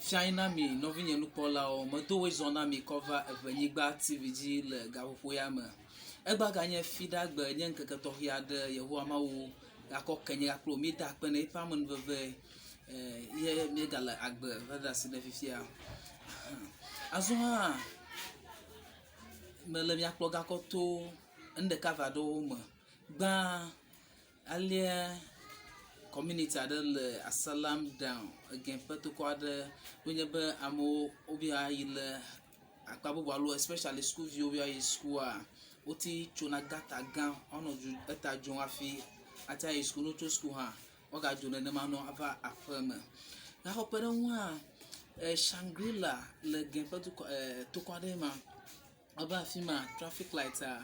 Fiae na mi nɔvinye nukpɔlawo, medo woe zɔ na mi kɔ va Eʋenyigba TV dzi le gaƒoƒo ya me. Egbea ganye Fiɖagbe nye ŋkeke tɔxɛ aɖe Yehowa Mawu gakɔ ke nye gakple wò míeda akpe nɛ eƒe amenuveve ye míegale agbe va de asi ɖe fifia. Azɔ hã mele mia kplɔ gakɔ to enu ɖeka eve aɖewo me. Gbã Alea community aɖe le Asalam down ege ƒe tokɔ aɖe wonye be amewo wobe yewoayi le akpa bubu alo especially sukuviwo be yewoayi sukua woti tsona gata gã woanɔ du eta dzom hafi ate ayi suku. Ne wotso suku hã woagadzo nenema nɔ ava aƒe me. Gaxɔ kpe ɖe eŋu hã Shangri-La le ge ƒe dukɔ e tokɔ aɖee ma. Ebe afi ma trafik lightia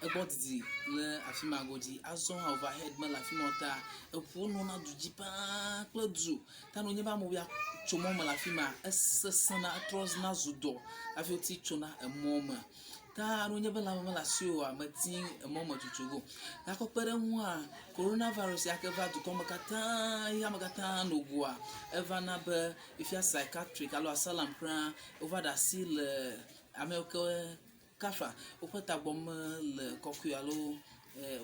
egbɔ didi le afi ma godzi. Azɔ hã overhead mele afi ma o ta eŋuwo nɔna du dzi paa kple du. Ta ne wonye be amewo ya tso mɔ me le afi ma esesẽna etrɔ zuna zu dɔ hafi wote tsona emɔ me. Ta ne wonye be lãme mele asiwò oa, meti emɔ me tsotso ge o. Gakɔ kpe ɖe eŋua, corona virus ya ke va dukɔ me katã xexeame katã no goa, eva na be fifia psychiatric alo asylum kura wova ɖe asi le ame yiwo ke kafa woƒe tagbɔ mele kɔkɔe alo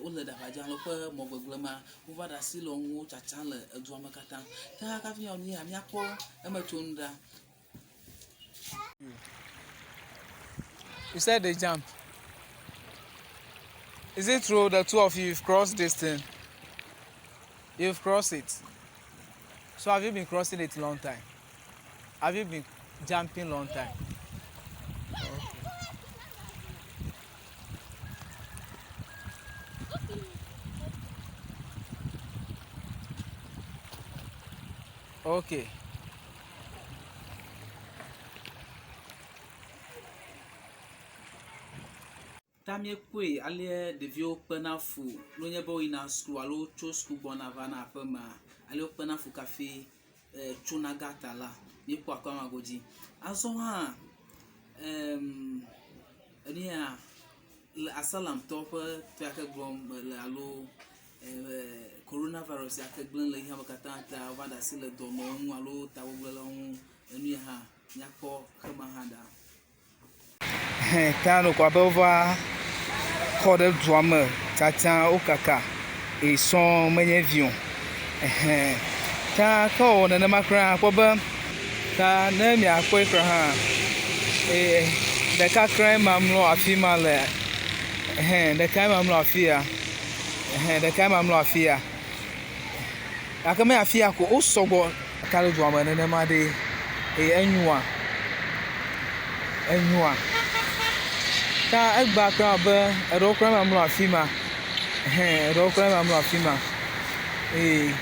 wole ɖaʋa dzem alo woƒe mɔ gbegblẽ ma, wova ɖe asi le wo ŋu tsatsam le edua me katã. Ke hafi míawɔ nu ya míakpɔ emetsonu ɖa. You said they jump. Is it true the two of you you've crossed this thing? You've crossed it. So have you been crossing it long time? Have you been jumping long time? Okay. Okay. Ta míekpɔe alea ɖeviwo kpena fu ne wonye be woyina suku alo wotso suku gbɔna vana aƒemea, ale wokpena fu kafi tsona gata la, míekpɔ akpa ma godzi. Azɔ hã em enu ya le asalamtɔwo ƒe tɔ ya ke gblɔm mele alo corona virus ya ke gblẽ le xexea me katã ta wova ɖe asi le dɔnɔwo ŋu alo tagbɔgblẽlawo ŋu enu ya hã míakpɔ xema hã ɖa. Hẽ ta ɖeko abe wova xɔ ɖe dua me tsatsa wokaka eye sɔŋ menye vi o. Ehẽ ta ke wɔ nenema kura akpɔ be ta ne miakpɔe kura hã eye ɖeka kurae ma mlɔ afi ma le ehẽ ɖekae ma mlɔ afi ya ehẽ ɖekae ma mlɔ afi ya. Gake me afi ya ko wo sɔgbɔ ka ɖe dua me nenema ɖe eye enyoa enyoa. Ta egbea kura abe eɖewo kura va mlɔ afi ma hɛn eɖewo kura va mlɔ afi ma eye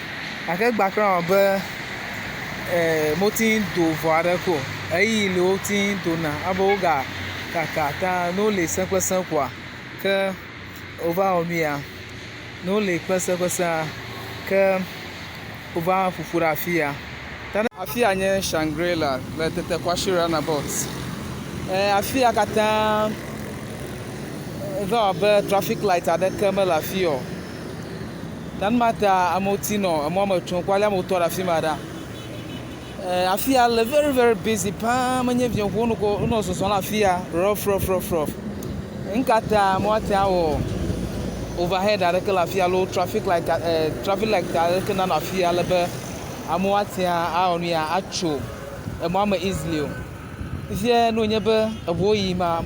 gake egbea kura abe e moti do vɔ aɖe ko ɣeyiɣi li woti dona abe woga kaka ta ne woli sẽ kple sẽ koa ke wova wɔ nu ya. Ne woli kpesẽkpesẽa, ke wova ƒoƒu ɖe afi ya. Afi ya nye Shangri-La le Tete Kwasi Roundabout. Afi ya katã eva wɔ abe traffic light aɖeke mele afi ya o. Ta nu ma ta amewo ti nɔ emɔ me tsom kpɔ ale amewo tɔ ɖe afi ma ɖa. Afi ya le very very busy paa menye vi ŋu wonɔ wonɔ zɔzɔm le afi ya rough rough rough rough. Nu ka ta woate ŋu awɔ overhead aɖeke le afi ya alo traffic light e traffic light aɖeke nanɔ afi ya ale be amewo ate ŋu awɔ nu ya atso emɔa me easily o. Fifia ne wònye be eŋuwo yi ma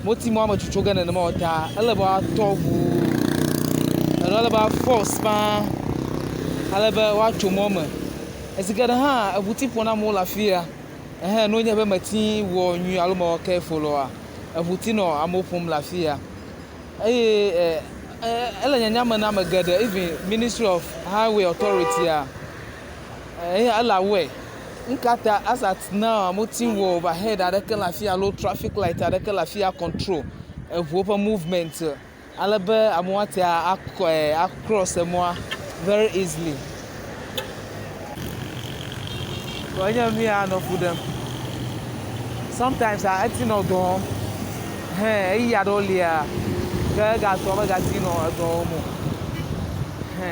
moti mɔa me tsotso ge nenema o ta ele be woatɔ ŋu alo ele be woaforce paa ale be woatso mɔ me. Zi geɖe hã eŋu ti ƒo na amewo le afi ya. Ehɛ ne wonye be meti wɔ nyuie alo mewɔ careful oa, eŋu ti nɔ amewo ƒom le afi ya. Eye e ele nyanya me na ame geɖe even ministry of highway authority-a eya ele aware. Nu ka ta as at now meti wɔ overhead aɖeke le afi ya alo traffic light aɖeke le afi ya control eŋuwo ƒe movement. Ale be amewo ate akɔe a cross emɔa very easily. Vɔ enye nu ya nɔ fu ɖem. Sometimes a eti nɔ dɔ wɔm. Hɛ ɣeyiɣi aɖewo lia ke egatɔ megati nɔ edɔ wɔm o. Hɛ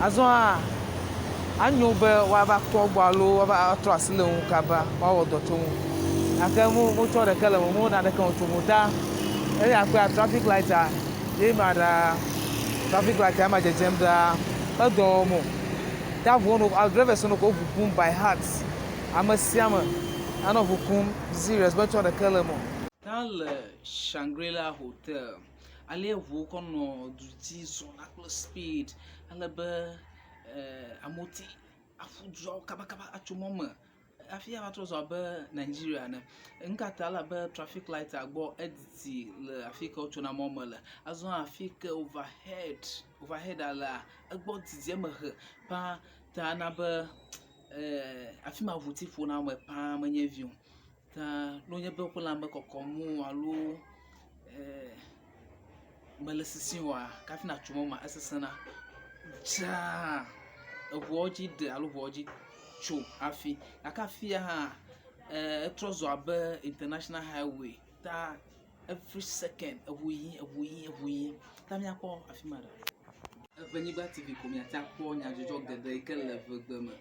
azɔ hã. Anyo be woava kpɔ egbɔ alo woava trɔ asi le eŋu kaba woawɔ dɔ tso eŋu gake wotsɔ ɖeke le eme o, mewɔ naneke tso ŋu o ta eya kpɔa traffic light-a ye ma ɖaa, traffic light ya ma dzedzem ɖaa medɔ wɔm o. Ta ŋuwo nɔ drivers nɔ ko ŋu kum by heart. Ame sia ame anɔ ŋu kum serious metsɔ ɖeke le eme o. Ta le Shangri-La Hotel. Ale ŋuwo kɔ nɔ du dzi zɔna kple speed ale be amewo ti aƒu duawo kabakaba atso mɔ me hafi ava trɔ zu abe Nigeria ene. Nu ka ta? Elabe traffic light-a gbɔ edidi le afi yi ke wotsona mɔ me le. Azɔ hã afi yi ke overhead overhead-a lea, egbɔ didi eme he paa ta na be afi ma ŋu ti ƒona ame paa menye vi o. Ta ne wonye be woƒe lãme kɔkɔm o alo mele sisi oa, hafi natso mɔ ma esesẽna dzaa. Eŋuawo dzi ɖe alo ŋuawo dzi tso hafi. Gake afi ya hã etrɔ zu abe international highway ta every second eŋu yiyim, eŋu yiyim, eŋu yiyim. Ta míakpɔ afi ma ɖa. Eŋenyigba TV ko miate akpɔ nyadzɔdzɔ geɖe yi ke le ŋegbe me.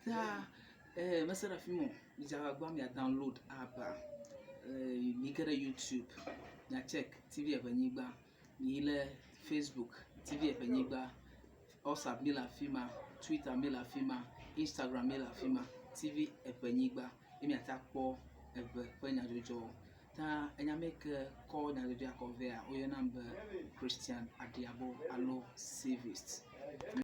Ta mese ɖe afi ma o. Midze agbagba mia download app-a. Mi ge ɖe YouTube mia check TV Eŋenyigba. Mi yi ɖe Facebook TV Eŋenyigba. WhatsApp mi le afi ma, Twitter mi le afi ma, Instagram mi le afi ma. TV Eŋenyigba ye miate akpɔ eŋe ƒe nyadzɔdzɔwo. Ta enya me ke kɔ nyadzɔdzɔa kɔ vea woyɔnam be Christian Adiabo alo Civist.